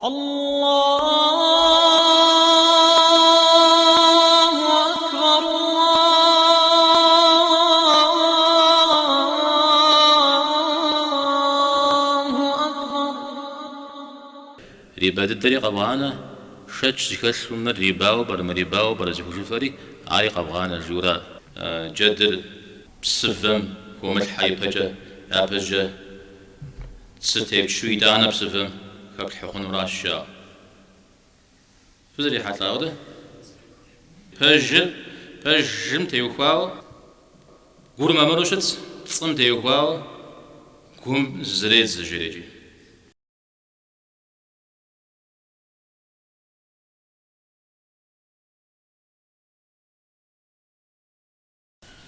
الله أكبر الله أكبر. Риба дыдэри къэвгъанэ, шэч зыхэлъу мыр рибауэ пӏэрэ, мырибауэ пӏэрэ зыхужыфӏэри, ари къэвгъанэ, жиӏэурэ. Джэдыр псывэм хомылъхьэ ипэкӏэ, япэщӏыкӏэ цы тепчу итӏанэ псывэм хэплъхьэ хъунуращ, жаӏэу. Фызэрихьэлӏа ауэдэ? Пэжыр, пэжым теухуауэ гур мамыру щытщ, пцӏым теухуауэ гум зызэредзэ, жери икӏи.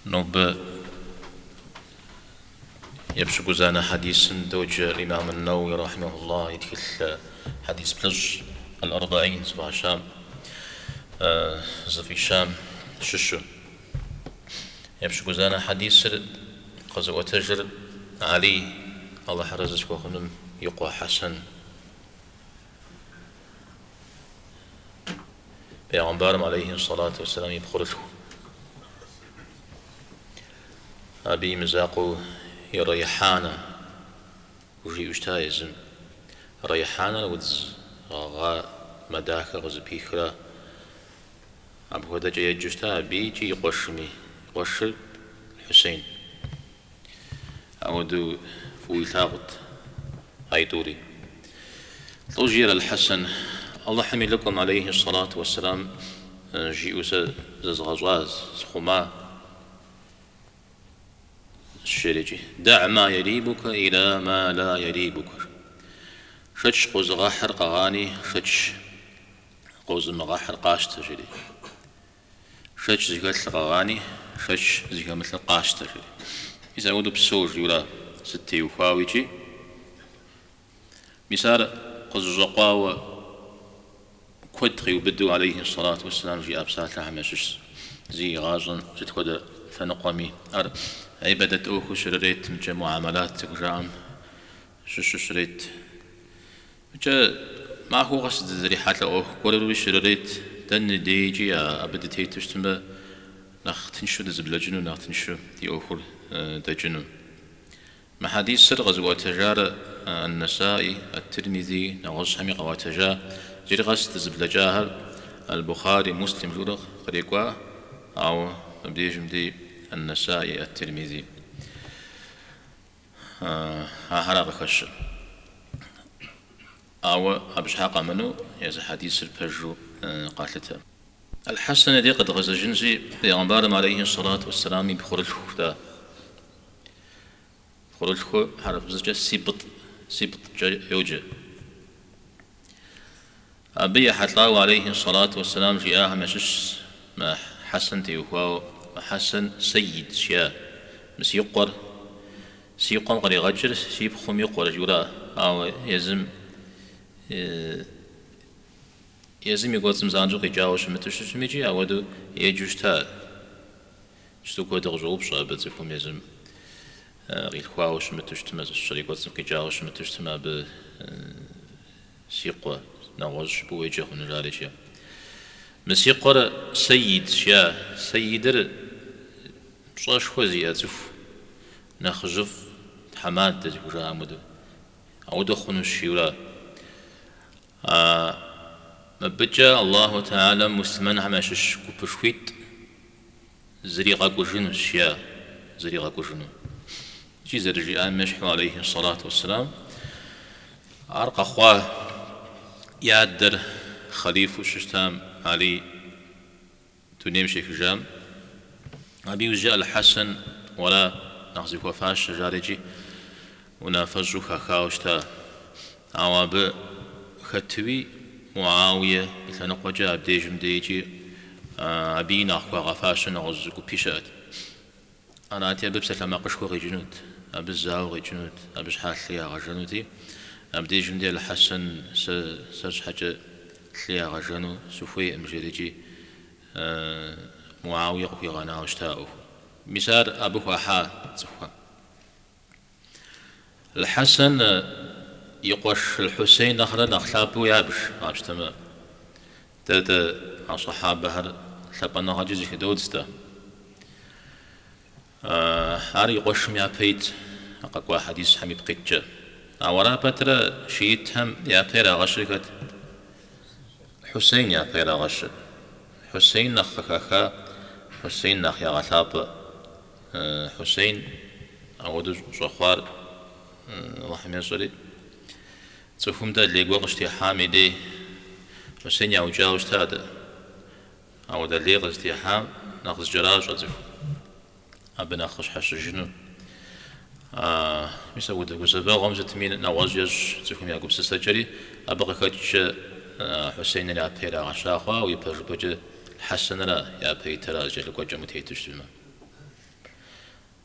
Нобэ епщыкӏузанэ хьэдисым доджэ Имам ан-Нэуи рахьимэхуллах и тхылъ хьэдис плӏыщӏ Аль-Арбаин зыфӏащам, зыфӏищам щыщу. Епщыкӏузанэ хьэдисыр къэзыӏуэтэжыр Алий, Алыхь арэзы зыхуэхъуным и къуэ Хьэсэн. Пегъэмбарым алейхи сэлату уэсселам и пхъурылъху. Абы и мызакъуэу и Райхьанэ хужиӏэу щыта езым. Райхьанэр удз гъэгъа мэ дахэ къызыпихра. Апхуэдэкӏэ еджэу щыта абы икӏи и къуэшми. И къуэшыр Хьусейн. Апхуэдэу фӏыуэ илъагъут айтӏури. Лӏо жиӏэр Аль-Хьэсэн, Алыхьым и лӏыкӏуэм алейхи сэлату уэсселам жиӏэу сэ зэзгъэщӏа, схъума жери икӏи. Даӏ ма ярибукэ иля ма ла ярибукэ. Шэч къозыгъэхьыр къэгъани, шэч къозымыгъэхьыр къащтэ, жери. Шэч зыхэлъыр къэгъани, шэч зыхэмылъыр къащтэ, жери. Мис апхуэдэу псэу жиӏэурэ сыт теухуауэ икӏи? Мис ар къызэщӏэкъуауэ куэд къиубыду алейхи сэлату уэсселам жиӏа псалъэхэм ящыщщ зи и гъащӏэм сыт хуэдэ лъэныкъуэми. Ар гьибадэт ӏуэхуу щрырет, мыкӏэ муамэлат зыхужаӏэм щыщу щрет. Мыкӏэ махуэ къэс дызэрихьэлӏэ ӏуэху гуэруи щрырет, дэнэ дежкӏи абы дытету щытмэ, нэхъ тыншу дызэблэкӏыну, нэхъ тыншу ди ӏуэхур дэкӏыну. Мы хьэдисыр къэзыӏуэтэжар Ан-Нэсаи, Ат-Тирмизи, нэгъуэщӏхэми къаӏуэтэжа, иджыри къэс дызэблэкӏахэр Аль-Бухъари, Муслим жиӏэурэ кърикӏуа, ауэ мыбдежым дей Ан-Нэсаи, Ат-Тирмизи. Ахэра къыхэщыр. Ауэ абы щхьа къэмынэу езы хьэдисыр пэжу къалъытэ. Аль-Хьэсэн дей къэдгъэзэжынщи, Пегъэмбарым алейхи сэлату уэсселам и пхъурылъху да. Пхъурылъху хьэрыпыбзэкӏэ сибтӏ, сибтӏкӏэ йоджэ. Абы ехьэлӏауэ алейхи сэлату уэсселам жиӏахэм ящыщщ мы Хьэсэн теухуауэ, Мы Хьэсэн сэйидщ, жиӏа. Мы си къуэр, си къуэм къригъэкӏыр си пхъум и къуэр, жиӏэура, ауэ езым езым и кӏуэцӏым занщӏэу къикӏауэ щымыту щытым икӏи ауэдэу еджэу щыта. Сыту куэд къыщӏоупщӏэ абы цӏыхум езым къилъхуауэ щымыту щытмэ, зыщыщыр и кӏуэцӏым къикӏауэ щымыту щытмэ, абы Си къуэ, нэгъуэщӏ жыпӏэу уеджэ хъуну жари икӏи. Мы си къуэр сэйидщ, жиӏа. Сэйидыр пщӏэшхуэ зиӏэ цӏыху, нэхъыжьыфӏ, тхьэмадэ зыхужаӏэм хуэдэу. Ауэдэу хъунущ, жиӏэура. А мыбыкӏэ Аллаху Тэхьэлам муслъымэнхэм ящыщ гупышхуитӏ зригъэкӏужынущ, жиӏа, зригъэкӏужыну. Икӏи зэрыжиӏам ещхьу, алейхи сэлату уэсселам, ар къэхъуа и адэр хъалифу щыщытам, Алий дунейм щехыжам, абы иужькӏэ Аль-Хьэсэн уэра нэхъ зыхуэфащэ жари икӏи унафэщӏу хахауэ щыта. Ауэ абы хэтуи Муауие и лъэныкъуэкӏэ абдежым дежкӏи абыи нэхъ хуагъэфащэ нэгъуэщӏ зы гупи щыӏэт. Арати, абы псалъэмакъышхуэ къикӏынут, абы зауэ къикӏынут, абы щхьа лъы ягъэжэнути, абдежым де Аль-Хьэсэн сэ сэр щхьэкӏэ лъы ягъэжэну сыхуейкъым, жери икӏи Муауие къыхуигъэнауэ щыта ӏуэхур. Мис ар абы хуахьа цӏыхухэм. Аль-Хьэсэн и къуэш Хьусейн нэхърэ нэхъ лъапӏэу ябж, къапщтэмэ. Дэ дэ а сахьабэхэр лъапӏэныгъэкӏи зыхыдодз дэ. Ар и къуэшым япэ ит а къэкӏуа хьэдисхэм ипкъ иткӏэ. Ауэ ара пэтрэ шиитхэм япэ ирагъэщыр хэт? Хьусейн япэ ирагъэщыр. Хьусейн нэхъ къыхаха, Хьусейн нэхъ ягъэлъапӏэ. Хьусейн ауэдэу щӏэхъуар Алыхьым ещӏэри. Цӏыхум дэ лей гуэр къыщытехьам и дей Хьусейн яукӏауэ щыта дэ. Ауэдэ лей къызытехьам нэхъ зыкӏэращӏэ цӏыху, абы нэхъ къыщхьэщыжыну. Мис ауэдэ гузэвэгъуэм сытми нэгъуэщӏ ещӏ цӏыхум я гупсысэкӏэри, абы къыхэкӏкӏэ Хьусейныр япэ ирагъэща хъуа, ауэ ипэжыпӏэкӏэ Хьэсэнра япэ итыр а зэкӏэлъыкӏуэкӏэм утету щытмэ.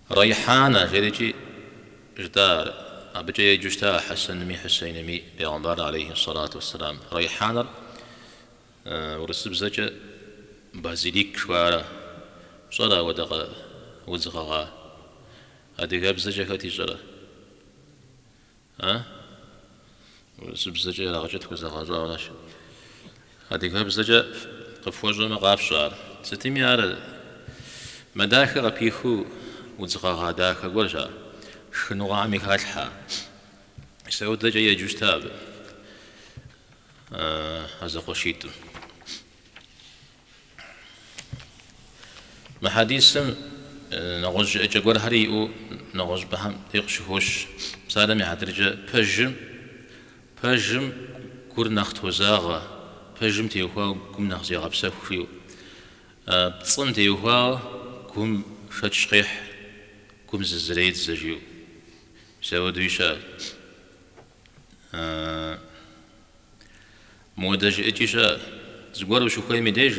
Райхьанэ жерикӏи жытӏа ар, абыкӏэ еджэу щыта Хьэсэнми Хьусейнми бегъымбар алейхи сэлату уэсселам. Райхьанэр Урысыбзэкӏэ базилик жыхуаӏэра? Пщӏэрэ ауэдэ удз гъэгъа? Адыгэбзэкӏэ хэт ищӏэрэ? А? Урысыбзэкӏэ ерагъкӏэ тхузэгъэщӏауэ аращ. Адыгэбзэкӏэ къыфхуэщӏэмэ къафщӏэ ар. Сытми ар мэ дахэ къыпихыу удз гъэгъа дахэ гуэрщ ар. Шхыныгъуэхэми халъхьэ. Мис ауэдэкӏэ еджэу щыта абы. А зэкъуэшитӏым. Мы хьэдисым нэгъуэщӏ жыӏэкӏэ гуэрхэри иӏэу нэгъуэщӏыпӏэхэм дей къыщыхощ. Псалъэм и хьэтыркӏэ пэжым, пэжым гур нэхъ тозагъэ, пэжым теухуауэ гум нэхъ зегъэпсэху жиӏэу. Пцӏым теухуауэ гум шэч къехь, гум зызредзэ жиӏэу. Мис ауэдэуи щыӏэ. Мыуэдэ жыӏэкӏи щыӏэ, зыгуэр ущыхуейм и деж,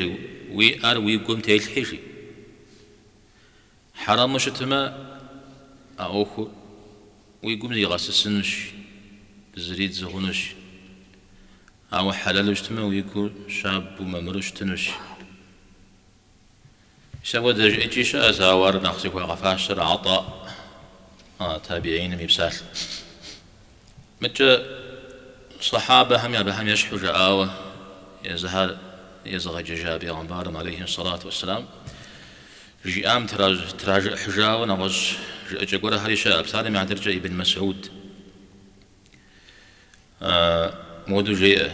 уи ӏэр уи гум телъхьи, жи. Хьэрэму щытмэ, а ӏуэхур уи гум зигъэсысынущ, зридзэ хъунущ. Ауэ хьэлэлу щытмэ, уи гур щабэу, мамыру щытынущ. Мис апхуэдэ жыӏэкӏи щыӏэщ, ауэ ар нэхъ зыхуагъэфащэр Атӏа табииным и псалъэ. Мыдкӏэ сахьабэхэми абыхэм ещхьу жаӏауэ езыхэр езыгъэджэжа бегъымбарым алейхи сэлату уэсселам жиӏам тражыӏыхьыжауэ нэгъуэщӏ жыӏэкӏэ гуэрхэри щыӏэ. Псалъэм и хьэтыркӏэ Ибн Мэсуд Моду жеӏэ,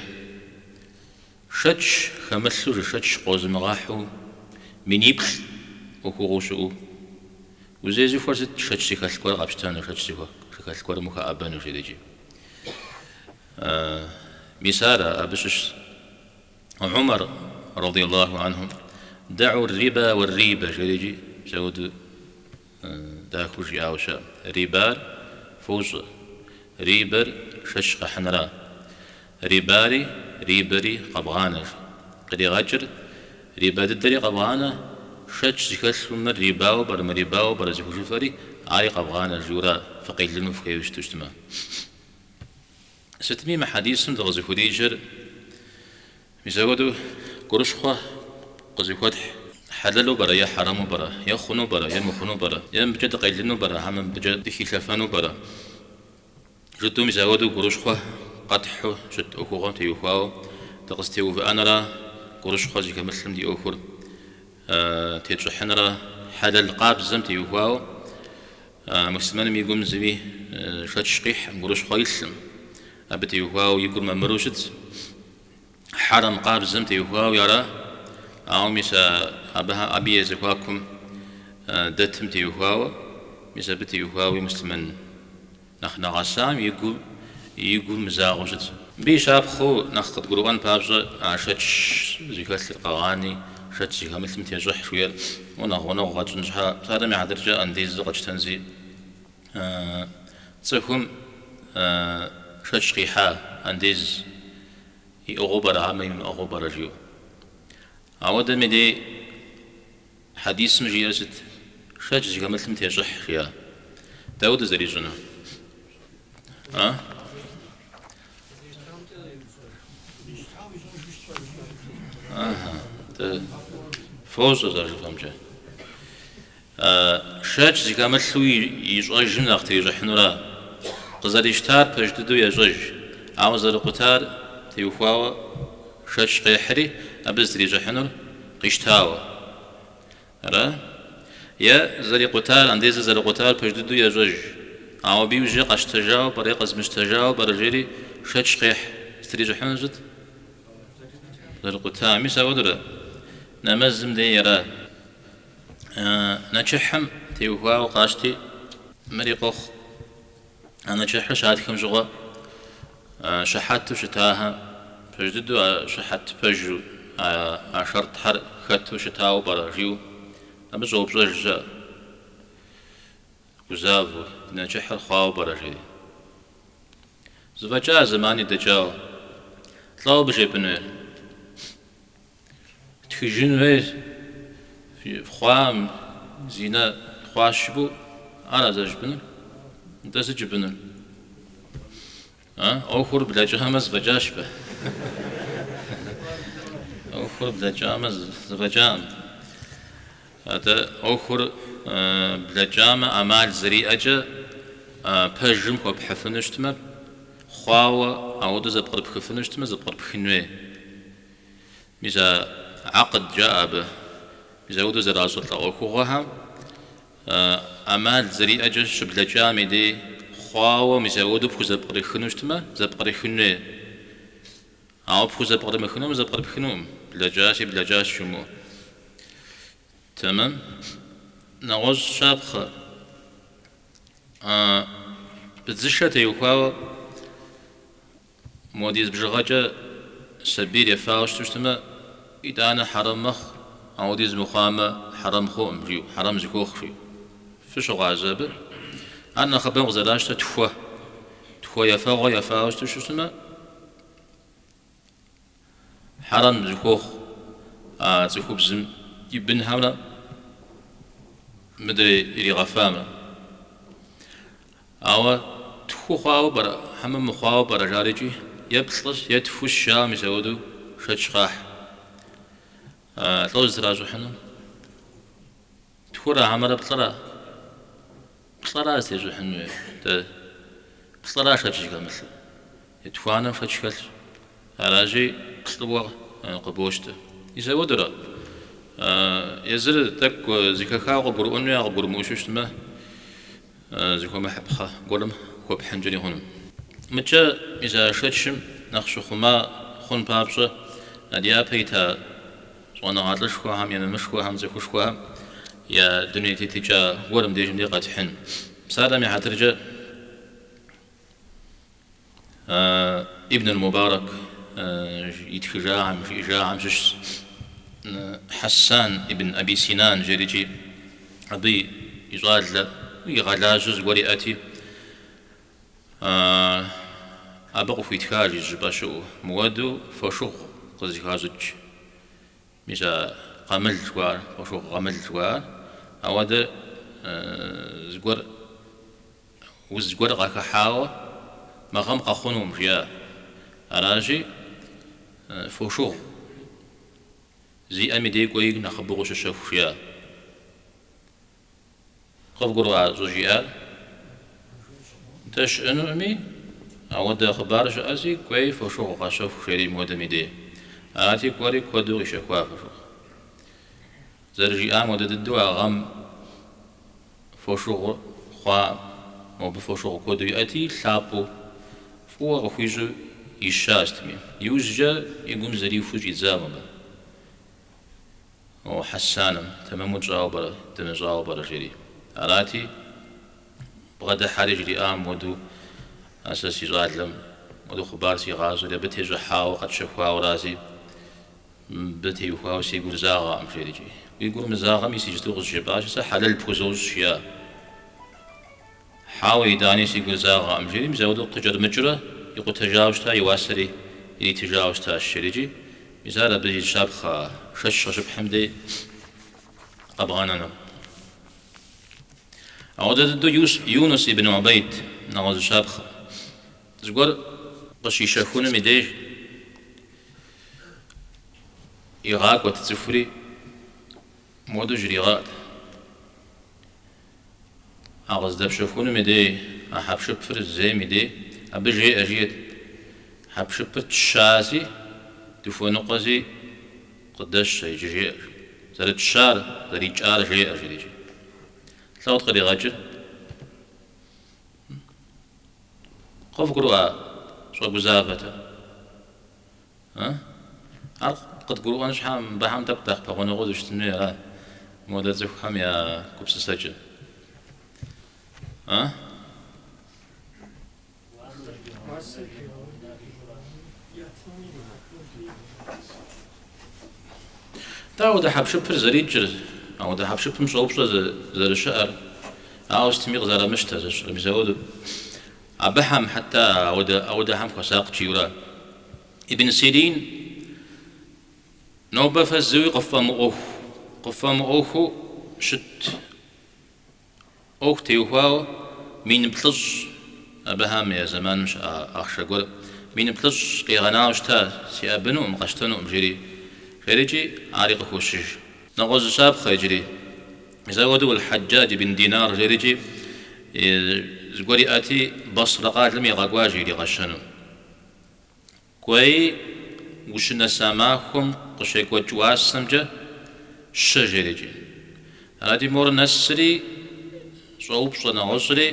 Шэч хэмылъу жи шэч къозымыгъэхьу миниплӏ ӏуэхугъуэу щыӏэу. Узезыхуэр сыт шэч зыхэлъ гуэр къэпщтэну, шэч зыхэлъ гуэрым ухэӏэбэну, жери икӏи. Мис ар абы щыщ Умар, радиаллаху анху, Дэӏу риба уэ рибэ, жери икӏи, мис ауэдэу Дахэу жиӏауэ щыӏэ. Рибар фощӏэ. Рибэр шэч къэхьынра. Рибари, рибэри къэвгъанэ, жи. Къригъэкӏыр, риба дыдэри къэвгъанэ, шэч зыхэлъу мыр рибауэ пӏэрэ, мырибауэ пӏэрэ зыхужыфӏэри, ари къэвгъанэ, жиӏэура фыкъелыну фыхуейуэ щыту щытмэ. Сытми мы хьэдисым дыкъызыхуриджэр Мис апхуэдэу гурыщхъуэ къызыхуэтхь хьэлэлу пӏэрэ е хьэрэму пӏэрэ, е хъуну пӏэрэ, е мыхъуну пӏэрэ, е мыбыкӏэ дыкъелыну пӏэрэ, хьэмэ мыбыкӏэ дыхилъэфэну пӏэрэ? Жытӏэу мис апхуэдэу гурыщхъуэ къэтхьу щыт ӏуэхугъуэм теухуауэ дыкъызытеувыӏэнра, гурыщхъуэ зыхэмылъым ди ӏуэхур тетщӏыхьынра, хьэлэл къабзэм теухуауэ муслъымэным и гум зыми шэч къихькъым, гурыщхъуэ илъым, абы теухуауэ и гур мамыру щытщ. Хьэрэм къабзэм теухуауи ара, ауэ мис абы я зэхуакум дэтым теухуауэ, мис абы теухуауи муслъымэн нэхъ нэгъэсам и гу и гур мызагъэу щытщ. Мыбы и щапхъэу нэхъ къыдгурыӏуэн папщӏэ а шэч зыхэлъыр къэгъани, шэч зыхэмылъым тещӏыхь жиӏэр уэ нэхъ гъунэгъу къэтщӏын щхьэ, псалъэм и хьэтыркӏэ андезыр къэтщтэнси, Цӏыхум шэч къихьа андез иӏыгъыу пӏэрэ, хьэмэ имыӏыгъыу пӏэрэ жиӏэу. Ауэдэм и дей хьэдисым жиӏэр сыт? Шэч зыхэмылъым тещӏыхь, жиӏа. Дауэ дызэрищӏыну? А? Аха, фощӏэ зэрыжыфӏэмкӏэ. Шэч зыхэмылъу ищӏэжым нэхъ трищӏыхьынура? Къызэрищтар пэж дыдэу ещӏэж. Ауэ зэрыкъутар теухуауэ шэч къехьри, абы зытрищӏыхьынур къищтауэ. Ара? Е зэрикъутар, андезыр зэрыкъутар пэж дыдэу ещӏэж. Ауэ абы иужькӏэ къэсщтэжауэ пӏэрэ е къэзмыщтэжауэ пӏэрэ жери шэч къехь. Зытрищӏыхьынур сыт? Зэрыкъутам. Мис апхуэдэурэ нэмэзым дей ара? Нэчыхьым теухуауэ къащти, мыри къохъу. А нэчыхьыр щатхым щыгъуэ щыхьэту щытахэм, пэж дыдэу а щыхьэт пэжу, а шэртхэр хэту щытауэ пӏэрэ жиӏэу абы щӏэупщӏэж щыӏэ. Гузавэу, ди нэчыхьыр хъуауэ пӏэрэ жери. Зэфӏэкӏа зэмани дэкӏауэ. Лӏо абы жепӏэн хуейр? Тхыжын хуейщ, хъуам, зинэ хъуащ жыпӏэу, ара зэрыжыпӏэнур? Нтӏэ сыт жыпӏэнур? А? ӏуэхур блэкӏамэ зэфӏэкӏащ жыпӏэ. ӏуэхур блэкӏамэ зэфӏэкӏакъым. Атӏэ ӏуэхур блэкӏамэ ӏэмал зэриӏэкӏэ пэжым хуэпхьыфыну щытмэ, хъуауэ ауэдэу зэпкърыпхыфыну щытмэ, зэпкърыпхын хуей. Мис а гьэкъд жаӏэ абы. Мис ауэдэу зэращӏылӏэ ӏуэхугъуэхэм ӏэмал зэриӏэкӏэ щыблэкӏам и дей хъуауэ мис ауэдэу пхузэпкърыхыну щытмэ, зэпкърыхын хуей. Ауэ пхузэпкърымыхынумэ, зэпкърыпхынукъым, блэкӏащи, блэкӏащ жумыӏэу. Тэмэм. Нэгъуэщӏ щапхъэ. Быдзышэ теухуауэ Модиз бжыгъэкӏэ сабийр ефауэ щыту щытмэ, итӏанэ хьэрэм мэхъу, ауэдиз мыхъуамэ, хьэрэм хъукъым, жиӏэу, хьэрэм зыхуохъу, жиӏэу. Фыщыгъуазэ абы? Ар нэхъыбэм къызэращтэр тхуэ. Тхуэ ефэгъуэ ефауэ щыту щытмэ, хьэрэм зыхуохъу а цӏыхубзым и бынхэмрэ мыдрей иригъэфамрэ. Ауэ тху хъуауэ пӏэрэ, хьэмэ мыхъуауэ пӏэрэ жари икӏи, е плӏыщ, е тхущ жаӏэу мис ауэдэу шэч къахь. Лӏо зытращӏыхьынур? Тхура хьэмэрэ плӏыра? Плӏыра зытещӏыхьын хуейр? Дэ плӏыра шэч зыхэмылъыр? Етхуанэм шэч хэлъщ. Аращи, плӏыуэ къыбощтэ. Мис ауэдурэ, езыр тӏэкӏу зэхэхауэ къыбгурыӏуэн хуей, къыбгурымыӏуэу щытмэ, зыхуэмыхьыпхъэ гуэрым хуэпхьынкӏэри хъуну. Мыкӏэ мис а шэчым нэхъ щыхъума хъун папщӏэ, а дяпэ ита щӏэныгъэлӏышхуэхэм, имамышхуэхэм, цӏыхушхуэхэм я дуней тетыкӏа гуэр мыбдежым дей къэтхьын. Псалъэм и хьэтыркӏэ, Ибн аль-Мубарак итхыжахэм, жиӏэжахэм щыщщ Хьэссан ибн Аби Синан жери икӏи абы и щӏалэ игъэлажьэу зыгуэр иӏэти, абы къыхуитха жи щӏыпӏэ щыӏэу, мыуэду фошыгъу къызыхащӏыкӏ, мис а къамыл жыхуаӏэр, фошыгъу къамыл жыхуаӏэр, ауэдэ зыгуэр Уз гуэр къахыхьауэ мы гъэм къэхъунукъым, жиӏа. Аращи, фошыгъу зиӏэм и дей кӏуэи нэхъыбэу къыщыщэху, жиӏа. Къывгурыӏуа щӏыжиӏар? Дэ щыӏэнукъыми, ауэдэ хъыбар щыӏэщи, кӏуэи фошыгъу къэщэху, жери мыуэдэм и дей. Арати, кӏуэри куэду къищэхуа фошыгъу. Зэрыжиӏам хуэдэ дыдэу а гъэм Фошыгъу хъуа, мобы фошыгъу куэду иӏэти, лъапӏэу, фӏыуэ къыхуищӏу ища сытми. Иужькӏэ и гум зэрихуэу щӏидза мобы. О, Хьэсаным, тэмэму тщӏауэ пӏэрэ, дымыщӏауэ пӏэрэ, жери. Арати, бгъэдыхьэри жриӏам мыуэду, а сэ си щӏалэм мыуэду хъыбар сигъащӏэри, абы тещӏыхьауэ къэтщэхуауэраси, Мыбы теухуауэ си гур загъэкъым, жери икӏи. Уи гур мызагъэми, иджыпсту къызжепӏащи, сэ хьэлэл пхузощӏ, жиӏа. Хьэуэ, итӏани си гур загъэкъым, жери, мис ауэдэу къыкӏэрымыкӏыурэ икъутэжауэ щыта, и уасэри иритыжауэ щытащ, жери икӏи. Мис ар абы и щапхъэ шэч къыщыпхьым дей къэбгъэнэну. Ауэдэ дыдэу Юнус ибн Убейд нэгъуэщӏ щапхъэ. Зыгуэр къыщищэхуным и деж игъакӏуэт цӏыхури, мыуэдэу жригъэӏэт. А къыздэпщэхунум и дей, а хьэпшыпыр зейм и дей, абы жеӏэ, жиӏэт. Хьэпшыпыр тщаси, дыхуэныкъуэси къыдэщэ иджы, жеӏэ. Зэрытщар, зэрикӏар жеӏэ, жерикӏи. Лӏот къригъэкӏыр? Къывгурыӏуа щӏэгузавэтэр? А? Ар къыдгурыӏуэн щхьэ мыбыхэм тӏэкӏу нэхъ пэгъунэгъуу дыщытын хуей ара модэ цӏыхухэм я гупсысэкӏэ? А? Нтӏэ, ауэдэ хьэпшыпыр зэрикӏыр, ауэдэ хьэпшыпым щӏэупщӏэ зэрыщыӏэр, ауэ сытми къызэрамыщтэр, зэщӏыр, мис ауэдэу. Абыхэм, хьэтэ ауэдэ, ауэдэхэм хуэсакъ жиӏэурэ. Ибн Сирин, нобэ фэ зыуи къыффӏэмыӏуэху, къыффӏэмыӏуэхуу щыт ӏуэху теухуауэ 1000 абыхэм я зэманым щыӏа ахъшэ гуэр 1000 къигъэнауэ щыта, сеӏэбынукъым, къэсщтэнукъым, жери, жерикӏи ари къыхощыж. Нэгъуэщӏ зы щапхъэ иджыри. Мис апхуэдэу Аль-Хьэджадж ибн Динар жерикӏи зыгуэр иӏэти, Басрэ къалэм игъэкӏуащ иригъэщэну. Кӏуэи, ущынэса махуэм къыщекӏуэкӏ уасэмкӏэ щэ, жерикӏи. Арати, мор нэсри, щӏэупщӏэ нэгъуэщӏри,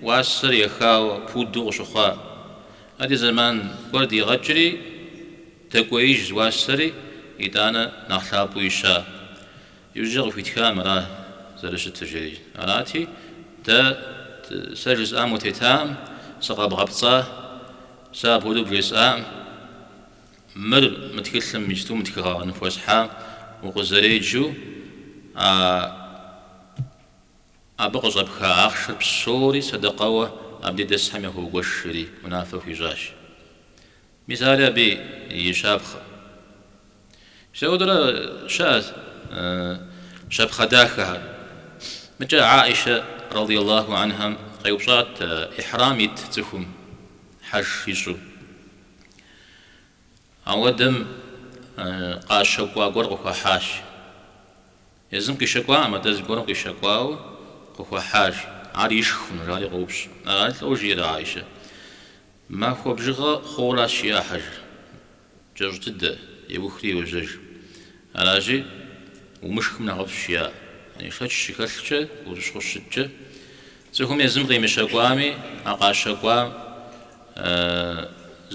уасэр ехауэ пуду къыщыхъуа. Арати, зэман гуэр дигъэкӏри, дэкӏуеиж уасэри, итӏанэ нэхъ лъапӏэу ища. Иужькӏэ къыхуитха мыра зэрыщытыр, жери. Арати, дэ сэ жысӏам утетаӏым, сыкъэбгъэпцӏа, сэ апхуэдэу бжесӏаӏым, мыр мы тхылъым иджыту мы тхыгъэ къыныпхуэсхьам укъызэреджэу а абы къыщӏэпха ахъшэр псори сэдэкъэуэ абдей дэсхэм яхуэугуэш, жери унафэ хуищӏащ. Мис ари абы и щапхъэ. Мис апхуэдэурэ щыӏэщ щапхъэ дахэхэр. Мыкӏэ Аӏишэ радиаллаху анхьам къеупщӏат ихьрам ит цӏыхум хьэж ищӏу. Ауэдэм къащэкӏуа гуэр къыхуахьащ. Езым къищэкӏуаӏым, атӏэ зыгуэрым къищэкӏуауэ къыхуахьащ. Ар ишх хъуну, жари къоупщӏ. Ара лӏо жиӏэрэ Аӏишэ? Махуэ бжыгъэ хъууращ жиӏа хьэжыр. Кӏэщӏ дыдэ, еухри йожьэж. Аращи, умышхым нэхъыфӏщ жиӏа. Шэч щыхэлъкӏэ, гурыщхъуэ щыткӏэ, цӏыхум езым къимыщэкӏуами, а къащэкӏуам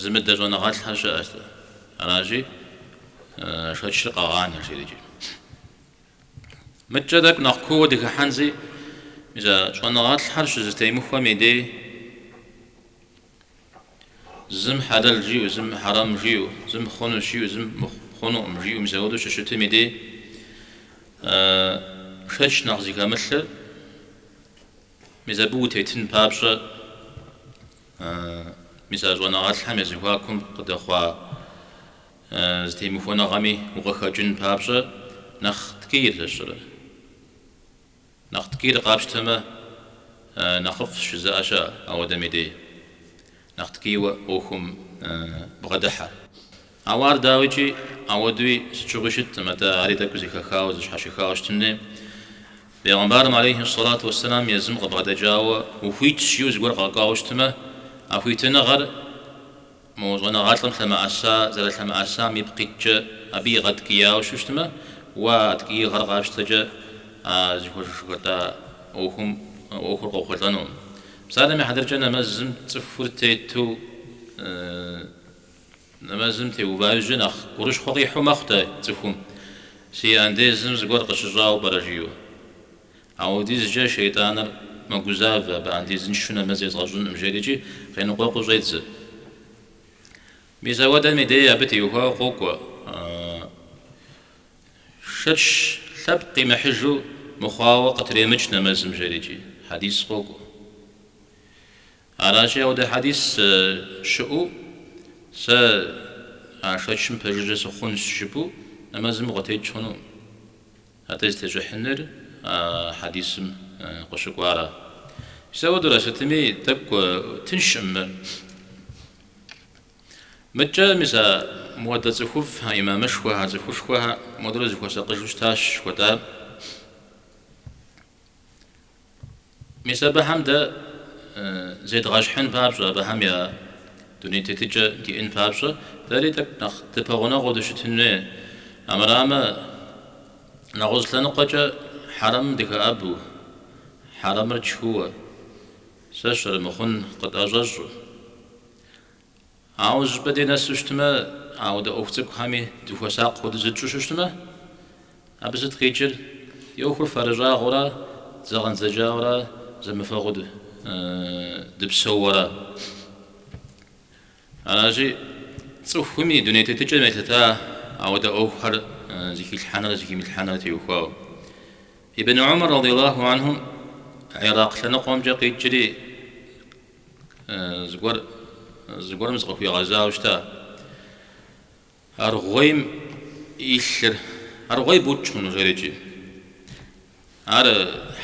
зымыдэ щӏэныгъэлӏхэр щыӏэщ. Аращи, шэчыр къэгъанэ, жерикӏи. Мыткӏэ тӏэкӏу нэхъ кууэ дыхыхьэнзи, мис а щӏэныгъэлӏхэр щызэтемыхуэм и дей, зым хьэлэл жиӏэу, зым хьэрэм жиӏэу, зым хъунущ жиӏэу, зым хъунукъым жиӏэу, мис апхуэдэу щыщытым и дей, шэч нэхъ зыхэмылъыр, мис абы утетын папщӏэ, мис а щӏэныгъэлӏхэм я зэхуакум къыдэхъуа Зэтемыхуэныгъэми укъыхэкӏын папщӏэ нэхъ ткӏийр зэщӏрэ. Нэхъ ткӏийр къапщтэмэ, нэхъыфӏщ жызыӏэ щыӏэ ауэдэм и дей. Нэхъ ткӏийуэ ӏуэхум бгъэдыхьэр. Ауэ ар дауикӏи ауэдуи сыт щыгъуи щыткъым, атӏэ ари тӏэкӏу зэхэхауэ, зэщхьэщыхауэ щытын хуей. Бегъымбарым алейхи сэлату уэсселам езым къыбгъэдэкӏауэ ухуитщ жиӏэу зыгуэр къэкӏуауэ щытмэ, а хуитыныгъэр Мо щӏэныгъэлӏым лъэмыӏэса зэрылъэмыӏэсам ипкъ иткӏэ абы игъэткӏияуэ щытмэ, уэ а ткӏиигъэр къапщтэкӏэ а зыхуэжыхуэтӏа ӏуэхум ӏуэхур къохъулӏэнукъым. Псалъэм и хьэтыркӏэ нэмэзым цӏыхур тету нэмэзым теува иужькӏэ нэхъ гурыщхъуэ къихьу мэхъу дэ цӏыхум, си андезым зыгуэр къыщыщӏауэ пӏэрэ жиӏэу. Ауэдизкӏэ шейтӏаныр мэгузавэ, абы андезыншэу нэмэз езгъэщӏынкъым, жерикӏи къеныкъуэкъуу щӏедзэ. Мис ауэдэм и дей абы теухуауэ къокӏуэ. Шэч лъэпкъ къимыхьыжу мыхъуауэ къытремыкӏ нэмэзым, жерикӏи хьэдис къокӏуэ. Аращи, ауэдэ хьэдис щыӏэу сэ а шэчым пэжыжьэ сыхъунщ жыпӏэу нэмэзым укъытекӏ хъунукъым. Атӏэ зытещӏыхьыныр а хьэдисым къыщыкӏуара. Мис ауэдурэ сытми тӏэкӏу тыншкъым мыр. Мыткӏэ мис а муэдэ цӏыхуфӏхэр, имамышхуэхэр, цӏыхушхуэхэр муэдурэ зыхуэсакъыжу щытащ жыхуэтӏар. Мис абыхэм дэ зедгъэщхьын папщӏэ, абыхэм я. Дуней тетыкӏэ диӏэн папщӏэ, дэри тӏэкӏу нэхъ дыпэгъунэгъуу дыщытын хуей. Амырамэ, нэгъуэщӏ лъэныкъуэкӏэ хьэрэмым дыхэӏэбэу, хьэрэмыр тшхыуэ, сэ сщӏэрэ мыхъун къытӏэщӏэщӏу. Ауэ зыщӏыпӏэ дей нэсу щытмэ, ауэдэ ӏуэху цӏыкӏухэми дыхуэсакъ хуэдэу зытщӏу щыщытмэ, абы сыт къикӏыр? Ди ӏуэхур фэрыщӏагъыурэ, зэгъэндзэкӏауэрэ, зэмыфэгъуу дыпсэууэрэ. Аращи, цӏыхум и дуней тетыкӏэм елъыта ауэдэ ӏуэхухэр зыхилъхьэнрэ зыхимылъхьэнрэ теухуауэ. Ибн Умар радиаллаху анху Ирак лъэныкъуэмкӏэ къикӏри, Зыгуэр, зыгуэрым зыкъыхуигъэзауэ щыта. Аргъуейм и лъыр, аргъуей букӏ хъуну жерикӏи. Ар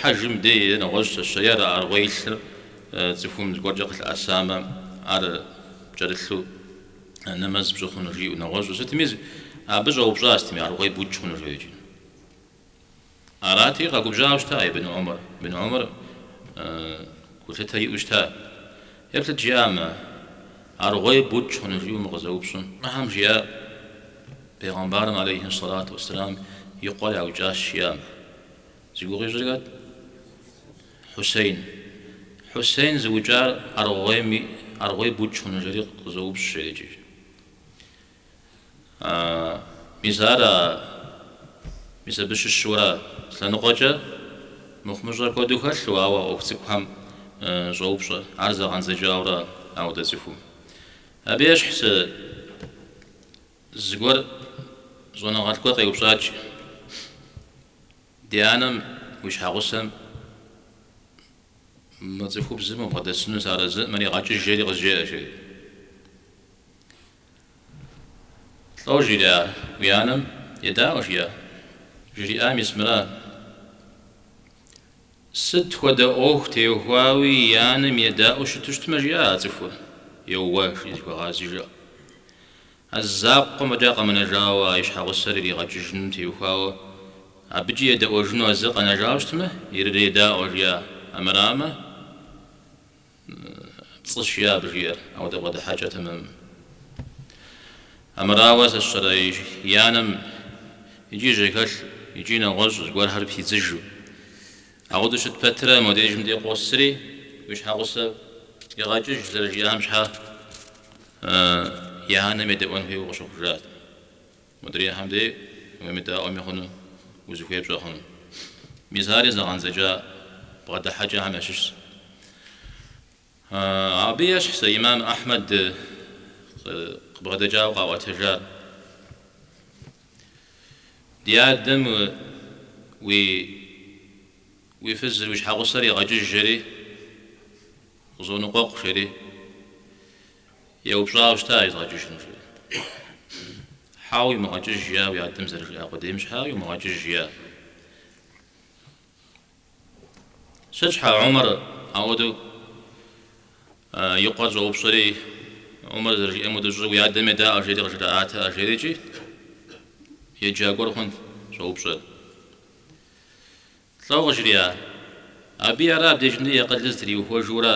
хьэжым дей е нэгъуэщӏ сэ сщӏэрэ аргъуей и лъыр цӏыхум зыгуэркӏэ къылъыӏэсамэ, ар пкӏэрылъу нэмэз пщӏы хъуну жиӏэу нэгъуэщӏу сытми, абы щӏэупщӏа сытми, аргъуей букӏ хъуну жерикӏи. Арати, къэгубжьауэ щыта Ибн Умар. Ибн Умар гулъытэ иӏэу щыта. Еплъыт жиӏамэ, аргъуей букӏ хъуну жиӏэу мы къызэупщӏым. Мыхэм жиӏа Бегъымбарым алейхи сэлату уэсселам и къуэр яукӏащ жиӏам. Зи гугъу ищӏыр хэт? Хьусейн. Хьусейн зыукӏар аргъуейм аргъуей букӏ хъуну жери къызоупщӏ жерикӏи. Мис ар, мис абы щыщура лъэныкъуэкӏэ мыхъумыщӏэ куэду хэлъу, ауэ ӏуэху цӏыкӏухэм щӏоупщӏэ, ар зэгъэндзэкӏауэра ауэдэ цӏыхум. Абы ещхь зы зыгуэр щӏэныгъэлӏ гуэр къеупщӏат. Ди анэм уи щхьэгъусэм мы цӏыхубзым убгъэдэсыну сыарэзыӏым, ар игъэкӏыж жери къызжеӏэ, жери. Лӏо жриӏа уи анэм едаӏуэ жиӏа? Жриӏа мис мыра? Сыт хуэдэ ӏуэху теухуауи и анэм едаӏуэу щыту щытмэ, жиӏа а цӏыхур? Еуэ, жи зыхуэгъази жиӏэ. А закъуэм фӏэкӏа къэмынэжауэ а и щхьэгъусэр иригъэкӏыжыным теухуауэ абыкӏи едэӏуэжыну а зыр къэнэжауэ щытмэ, ирыредаӏуэ, жиӏа. Амырамэ, Пцӏыщ жиӏа абы жиӏэр, ауэдэ бгъэдыхьэкӏэ тэмэмым. Амырауэ сэ сщӏэрэ и анэм икӏи жьэхэлъ, икӏи нэгъуэщӏ зыгуэрхэр пидзыжу. Ауэдэу щыт пэтрэ модежым дей къосри, уи щхьэгъусэр игъэкӏыж зэрыжиӏам щхьа и анэм едэӏуэн хуейуэ къыщыхъужат. Модрейхэм дей уемыдаӏуэми хъуну, узыхуей пщӏэ хъуну. Мис ари зэгъэндзэкӏа бгъэдыхьэкӏэхэм ящыщщ. Абы ещхь сэ имам Ахьмэд къыбгъэдэкӏауэ къаӏуэтэжар. Ди адэм уи уи фызыр, уи щхьэгъусэр егъэкӏыж жери, къызоныкъуэкъу жери, Еупщӏауэ щыта изгъэкӏыжыну жери. Хьэуэ иумыгъэкӏыж жиӏа уи адэм зэрыжиӏа къудейм щхьа иумыгъэкӏыж жиӏа. Сыт щхьа Умар ауэдэу и къуэр щӏэупщӏэри, Умар зэрыжиӏэм хуэдэу щӏы уи адэм едаӏуэ жери къыжраӏатэӏэ жерикӏи, еджа гуэр хъунт щӏэупщӏэр. Лӏо къыжриӏа? Абыи ара абдежым дей и акъылыр зытриухуэжурэ,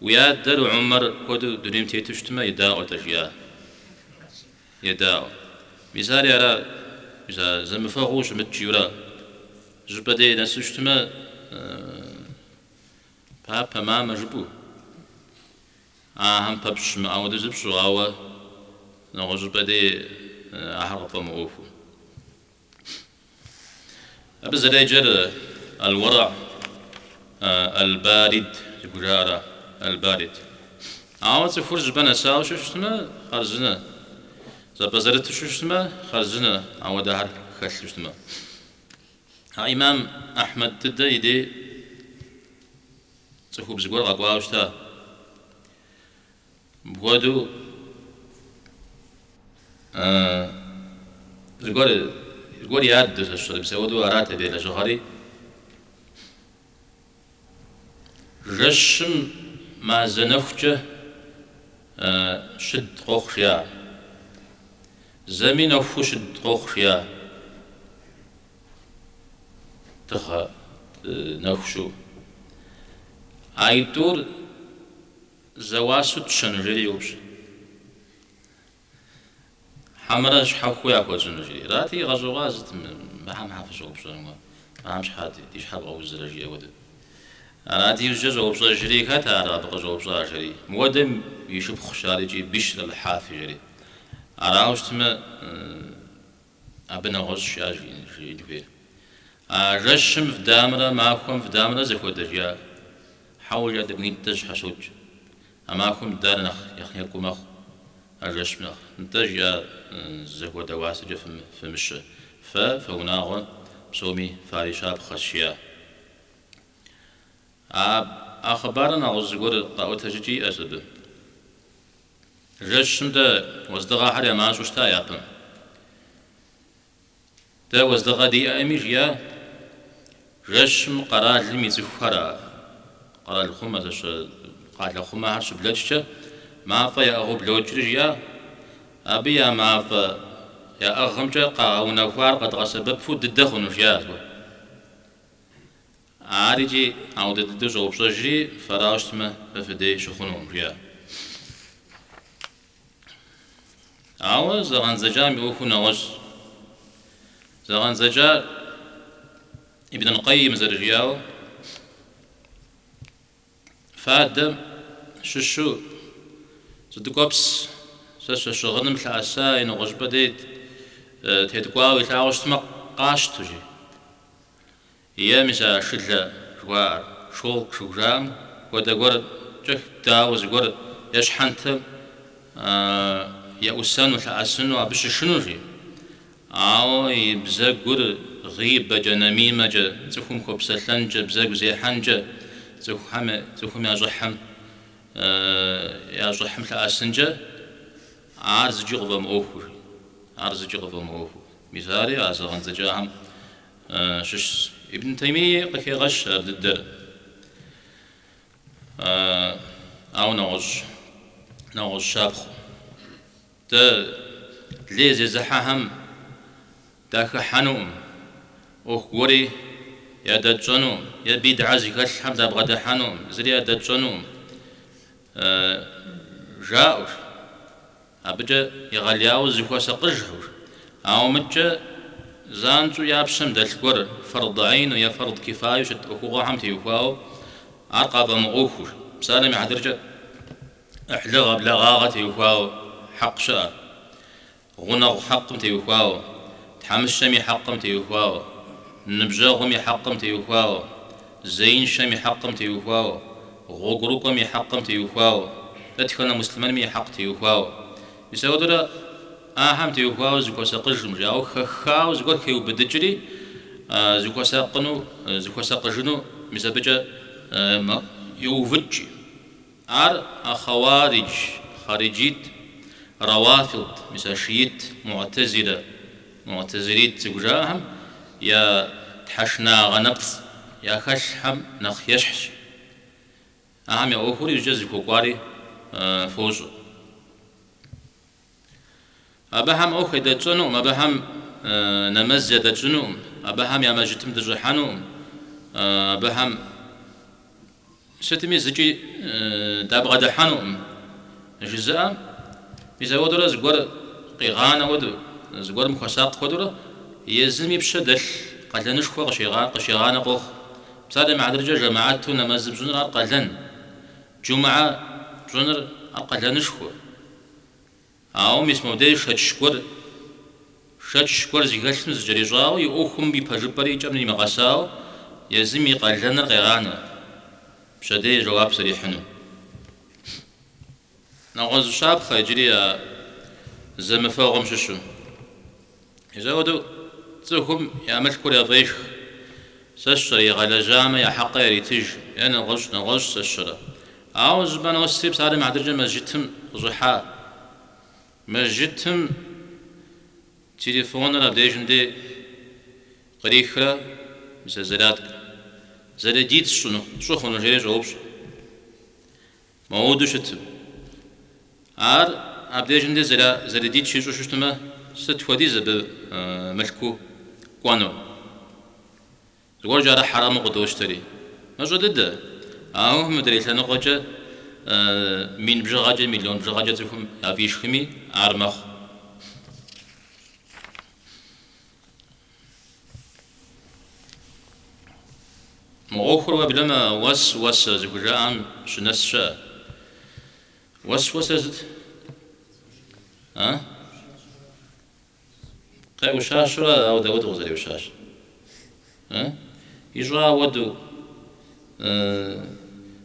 уи адэр Умар хуэдэу дунейм тету щытмэ, едаӏуэ-тӏэ, жиӏа. Едаӏуэ. Мис ари ара, мис а зэмыфэгъуу ущымыт жиӏэурэ, зыщӏыпӏэ дей нэсу щытмэ, папэ, мамэ жыпӏэу, ахэм пэпщӏ щымыӏэ хуэдэу зыпщӏу, ауэ нэгъуэщӏыпӏэ дей ахэр къыпфӏэмыӏуэхуу. Абы зэреджэр аль-уэрэ аль-барид зыхужаӏэра, аль-барид. Ауэ цӏыхур зыщӏыпӏэ нэсауэ щыщытмэ, хъарзынэ. Зэпӏэзэрыту щыщытмэ, хъарзынэ, ауэдэхэр хэлъу щытмэ. А имам Ахьмэд дыдэ и дей цӏыхубз гуэр къэкӏуауэ щыта. Мыпхуэдэу зыгуэр, зыгуэр яду сэ сщӏэрэ, мис ауэдэу арат абы и лэжьыгъэри. Жэщым мазэ нэхукӏэ щыд къохъу жиӏа. Зэми нэхуу щыд къохъу жиӏа. Дыгъэ нэху щыӏэу. Аитӏур. Зэуасэу тщэну жери йоупщӏ. Хьэмэрэ щхьэхуэу яхуэтщӏыну жери. Арати, игъэщӏэгъуа сыт мыхэм щхьэ фыщӏэупщӏэну, мыхэм щхьэ ди щхьэ бгъэузрэ жиӏэ хуэдэу. Арати, иужькӏэ щӏэупщӏэжри, хэт ар абы къыщӏэупщӏа жери. Мыуэдэм и шыпхъущ ар икӏи Бишр аль-Хафи жери. Арауэ щытмэ, абы нэгъуэщӏ жиӏа жиӏэн хуейр. А жэщым вдамрэ махуэм вдамрэ зэхуэдэ жиӏа? Хьэуэ жиӏа, тӏэкӏунитӏэ щхьэщокӏ. А махуэм ддар нэхъ екӏу мэхъу, а жэщым нэхъ. Нтӏэ жиӏа, зэхуэдэ уасэкӏэ фымыщэ. Фэ фэ унагъуэ псоми фарищапхъэщ, жиӏа. А хъыбарыр нэгъуэщӏ зыгуэр къэӏуэтэжыкӏи иӏэщ абы. Жэщым дэ уэздыгъэхэр я мащӏэу щыта япэм. Дэ уэздыгъэ диӏэӏыми, жиӏа, жэщым къэралым и цӏыхухэр а къэралхъумэ, зэщэ къалэхъумэхэр щыблэкӏкӏэ мафӏэ яӏыгъыу блокӏри, жиӏа, абы я мафӏэ яӏыгъымкӏэ къагъэунэхуар къэдгъэсэбэпу дыдэ хъуну, жиӏа зыгуэр. Ар икӏи ауэдэ дыдэу щӏэупщӏэжри, фэрауэ щытмэ, фэ фыдей щыхъунукъым, жиӏа. Ауэ зэгъэндзэкӏам и ӏуэхур нэгъуэщӏ. Зэгъэндзэкӏар Ибн аль-Къайим зэрыжиӏауэ, фадэм щыщу зы тӏэкӏуэпс сэ щыгъыным лъэӏэса е нэгъуэщӏыпӏэ дей теткӏуауэ илъагъуу щытмэ, къащтэу, жи. Е мис а шылэ жыхуаӏэр, шелк жыхужаӏэм хуэдэ гуэркӏэ дауэ зыгуэр е щхьэнтэм еӏусэну, лъэӏэсыну, абы щышынэу, жи. Ауэ и бзэгур гъибэкӏэ, нэмимэкӏэ, цӏыхум хуэпсэлъэнкӏэ, бзэгу зехьэнкӏэ, цӏыхухэм, цӏыхум я щӏыхьым, я щӏыхьым лъэӏэсынкӏэ ар зыкӏи къыфӏэмыӏуэхуу, жи. Ар зыкӏи къыфӏэмыӏуэхуу. Мис ари а зэгъэндзэкӏахэм щыщщ. Ибн Таймии къыхегъэщ ар дыдэр. Ауэ нэгъуэщӏ, нэгъуэщӏ щапхъэу. Дэ лей зезыхьэхэм дахыхьэнукъым, ӏуэху гуэри ядэтщӏэнукъым, е бидгьэ зыхэлъхэм дабгъэдыхьэнукъым, зыри ядэтщӏэнукъым, жаӏэу. Абыкӏэ егъэлеяуэ зыхуэсакъыжхэу, ауэ мыдкӏэ занщӏэу я пщэм дэлъ гуэр фэрд гӏейну е фэрд кифаю щыт ӏуэхугъуэхэм теухуауэ ар къафӏэмыӏуэхуу, псалъэм и хьэтыркӏэ ӏыхьлыгъэ, благъагъэ теухуауэ хьэкъ щыӏэр, гъунэгъу хьэкъым теухуауэ, тхьэмыщкӏэм и хьэкъым теухуауэ, ныбжьэгъум и хьэкъым теухуауэ, зеиншэм и хьэкъым теухуауэ, гъуэгурыкӏуэм и хьэкъым теухуауэ, дэтхэнэ муслъымэнми и хьэкъ теухуауэ. Мис ауэдурэ ахэм теухуауэ зыхуэсакъыжым, жи, ауэ хэхауэ зыгуэр хеубыдыкӏри, зыхуэсакъыну, зыхуэсакъыжыну мис абыкӏэ йоувыкӏ. Ар а хъэуаридж, хъариджит, рауафид, мис а шиит, муӏтэзилэ, муӏтэзилит зыхужаӏэхэм я тхьэшынагъэ нэпцӏ яхэлъхэм нэхъ ещхьщ. Ахэм я ӏуэхур иужькӏэ зыхуэкӏуари фощӏэ. Абыхэм ӏуэху ядэтщӏэнукъым, абыхэм нэмэз ядэтщӏынукъым, абыхэм я мэжджытым дыщӏыхьэнукъым, абыхэм сытми зыкӏи дабгъэдыхьэнукъым жызыӏэм, мис ауэдурэ зыгуэр къигъанэ хуэдэу, зыгуэрым хуэсакъ хуэдэурэ, езым и пщэ дэлъ къалэнышхуэ къыщигъанэ къохъу. Псалъэм и хьэтыркӏэ жэмыхьэту нэмэзыр пщӏыныр ар къалэн, джумыӏэ пщӏыныр ар къалэнышхуэ. Ауэ мис мобдеж шэч гуэр, шэч гуэр зыхэлъым зыкӏэрищӏауэ, и ӏуэхум и пэжыпӏэри и кӏэм нимыгъэсауэ, езым и къалэныр къегъанэ, пщэдей жэуап зэрихьыну. Нэгъуэщӏ щапхъэ иджыри а зэмыфэгъум щыщу. Мис ауэдэу цӏыхум я мылъкур яфӏешх, сэ сщӏэрэ, игъэлэжьамэ, я хьэкъыр яритыж, е нэгъуэщӏ, нэгъуэщӏ сэ сщӏэрэ. Ауэ зыщӏыпӏэ носри, псалъэм и хьэтыркӏэ мэжджытым къыщӏыхьа. Мэжджытым телефоныр абдежым дей кърихрэ, мис а зарядкэр. Зарядить сщӏыну, сщӏы хъуну жери щӏоупщӏэ. Моуэдэу щытым. Ар абдежым дей зарядить щищӏу щытмэ, сыт хуэдиз абы мылъкуу кӏуэнур? Зыгуэркӏэ ар хьэрэму къыдощтэри. Мащӏэ дыдэ. Ауэ мыдрей лъэныкъуэкӏэ мин бжыгъэкӏэ, миллион бжыгъэкӏэ цӏыхум яфӏишхми, ар мэхъу. Мы ӏуэхур уеблэмэ уэсуэсэ зыхужаӏэм щынэс щыӏэ. Уэсуэсэр сыт? А? Къеӏущащэурэ, ауэ дауэдэу къызэреӏущащ? А? Ищӏа ауэдэу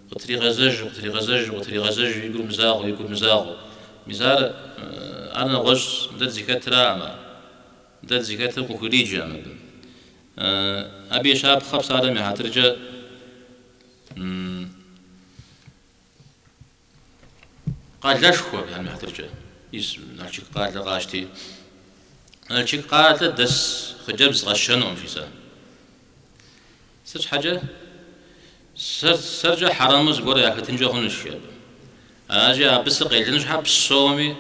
къытригъэзэжу, къытригъэзэжу, къытригъэзэжу, и гур мызагъэу, и гур мызагъэу. Мис ар, ар нэгъуэщӏ, дэ дызыхэтыраӏым ар. Дэ дызыхэтыр къыхуриджэкъым абы. Абы и щапхъэ псалъэм и хьэтыркӏэ къалэшхуэ, псалъэм и хьэтыркӏэ, мис Налшык къалэ къащти. Налшык къалэ дэс хъыджэбз къэсшэнукъым, жи сэ. Сыт щхьэкӏэ? Сэркӏэ хьэрэму зыгуэр яхэтынкӏэ хъунущ, жи абы. Аращи, абы сыкъелын щхьэ псоми,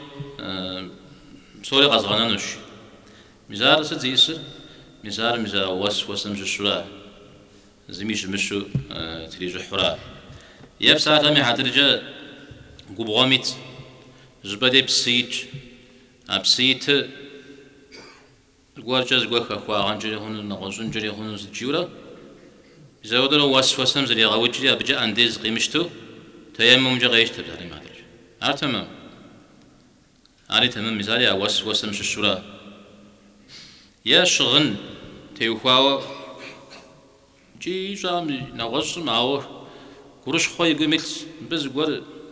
псори къэзгъэнэнущ. Мис ар сыт зиӏысыр? Мис ар мис а уэсуэсэм щыщура, зыми щымыщу трищӏыхьура. Е псалъэм и хьэтыркӏэ губгъуэм ит, зыщӏыпӏэ дей псы итщ. А псы итыр Зыгуэркӏэ зыгуэр хэхуагъэнкӏэри хъуну, нэгъуэщӏынкӏэри хъуну сыт жиӏэурэ, мис апхуэдэурэ уэсуэсэм зрегъэукӏри, абыкӏэ андез къимыщтэу тэеммумкӏэ къещтэ, псалъэм и хьэтыркӏэ. Ар тэмэм? Ари тэмэм, мис ари а уэсуэсэм щыщура. Е щыгъын теухуауэ икӏи ищӏам нэгъуэщӏым, ауэ гурыщхъуэ и гум илъщ, мыбы зыгуэр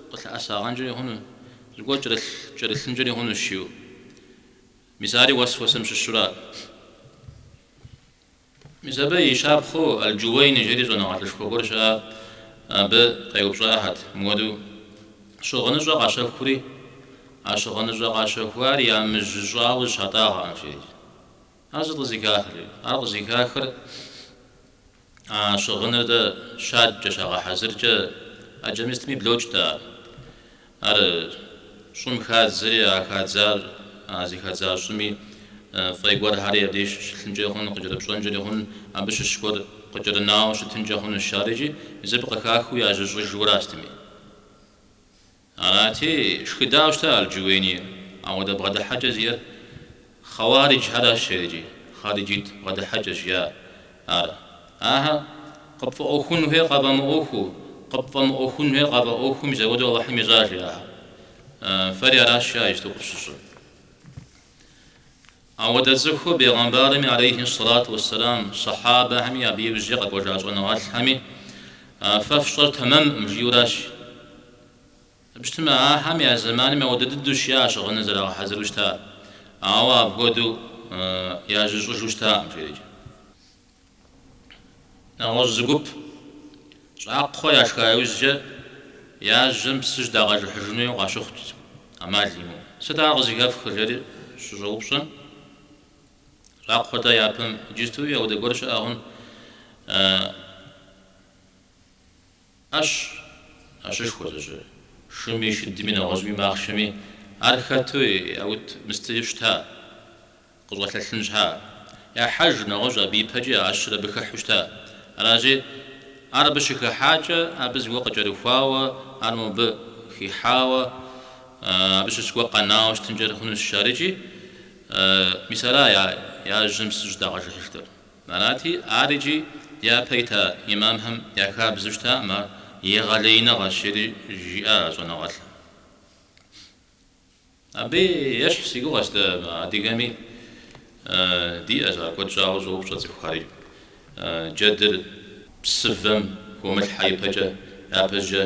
къылъэӏэсагъэнкӏэри хъуну, зыгуэр кӏэрылъынкӏэри хъунущ жиӏэу. Мис ари уэсуэсэм щыщура. Мис абы и щапхъэу Аль-Джуэйни жери щӏэныгъэлӏышхуэ гуэр щыӏа, абы къеупщӏахэт мыуэду щыгъыныщӏэ къащэхури, а щыгъыныщӏэ къащэхуар ямыжьыщӏауэ зыщатӏагъэкъым, жери. Ар сыт къызыхахыр? жери. Ар къызыхахыр а щыгъыныр дэ щадкӏэ, щагъэхьэзыркӏэ, ӏэджэми сытми блокӏт ар. Ар щӏым хадзэри, а хадзар, а зыхадза щӏыми фӏей гуэрхэри абдеж щылъынкӏэ хъун, къыкӏэрыпщӏэнкӏэри хъун, абы щыщ гуэр къыкӏэрынауэ щытынкӏэ хъунущ ар икӏи, мис абы къыхахыу яжьыщӏыжурэ сытми. Арати, шхыдауэ щыта Аль-Джуэйни, ауэдэ бгъэдыхьэкӏэ зиӏэр хъэуариджхэращ жери икӏи, хъариджит бгъэдыхьэкӏэщ жиӏа ар. Ахэр къыпфӏэӏуэхун хуейр къафӏэмыӏуэхуу, къыпфӏэмыӏуэхун хуейр къафӏэӏуэхуу мис апхуэдэу Алыхьым ищӏа жиӏа ахэр. Фэри аращ жиӏа иджыту къыфщыщӏыр. Ауэдэ цӏыхур бегъымбарми алейхи сэлату уэсселам, сэхьабэхэми абы иужькӏэ къэкӏуэжа щӏэныгъэлӏхэми фэ фщӏэр тэмэмкъым жиӏэуращ. Абы щытмэ, ахэм я зэманым ауэдэ дыдэущ я щыгъыныр зэрагъэхьэзыру щытар, ауэ апхуэдэу яжьыщӏыжу щытакъым, жери. Нэгъуэщӏ зы гуп щӏакхъуэ яшха иужькӏэ я жьэм псы щыдагъэжыхьыжын хуейуэ къащыхъут, ӏэмал имыӏэу. Сыт ар къызыхэфхыр, жери щыщӏэупщӏэм, щӏакхъуэ-тӏэ япэм иджыстуи ауэдэ гуэр щыӏэ хъун. ӏэщ, ӏэщышхуэ зыщӏыр, шыми, шыдми, нэгъуэщӏми, махъшэми, ар хэту яут мыстыжу щыта, къыщӏэлъэлъын щхьа. Я хьэж нэгъуэщӏ абы ипэкӏи а ӏэщыр абы хыхьу щыта. Аращи, ар абы щыхыхьакӏэ, абы зыгуэр къыкӏэрыхуауэ, ар мобы хихьауэ, абы щыщ гуэр къэнауэ щытынкӏэ хъунущ ар икӏи, мис ара я жьэм псы щӏыдагъэжыхьыжтэр. Арати, ар икӏи япэ ита имамхэм я хабзэу щытакъым, ар егъэлеиныгъэщ, жери жиӏа щӏэныгъэлӏым. Абы ещхь си гугъэщ дэ адыгэми диӏэщ, ар куэд щӏауэ щӏоупщӏэ цӏыхухэри. Джэдыр псывэм хомылъхьэ ипэкӏэ, япэщӏыкӏэ